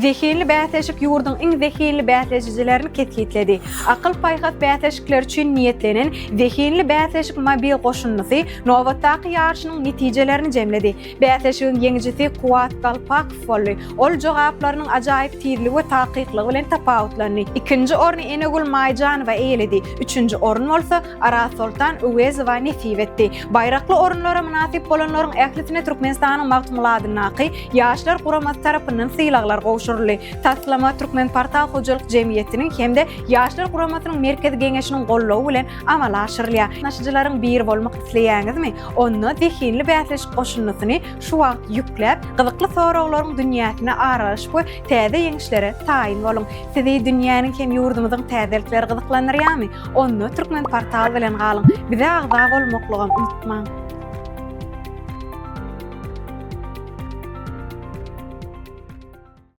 Zehinli bäsleşik ýurduň iň zehinli bäsleşijilerini kesgitledi. Akyl-paýhas bäsleşikleri üçin niýetlenen Zehinli bäsleşik mobil goşundysy nobatdaky ýaryşynyň netijelerini jemledi. Bäsleşigiň ýeňijisi Kuwat Galpakow boldy. Ol jogaplarynyň ajaýyp tizligi we takyklygy bilen tapawutlandy. Ikinji orny Enegül Maýjanowa eýeledi, üçünji orun bolsa Arazsoltan Öwezowa nesip etdi. Baýrakly orunlara mynasyp bolanlaryň ählisine Türkmenistanyň Magtymguly adyndaky Ýaşlar guramasy tarapyndan sylaglar gowşuryldy. Taslama Türkmenportal hojalyk jemgyýetiniň hem-de Ýaşlar guramasynyň Merkezi Geňeşiniň goldawy bilen amala aşyrylýar. Gatnaşyjylaryň biri bolmak isleýäňizmi? Onda zehinli bäsleşik goşundysyny şu wagt ýükläp, gyzykly soraglaryň dünýäsine aralaşyp we täze ýeňişlere taýyn boluň! Sizi dünýäniň hem ýurdumyzyň täzelikleri gyzyklandyrýarmy? Onda Türkmenportal bilen galyň! Bize agza bolmaklygam unutmaň!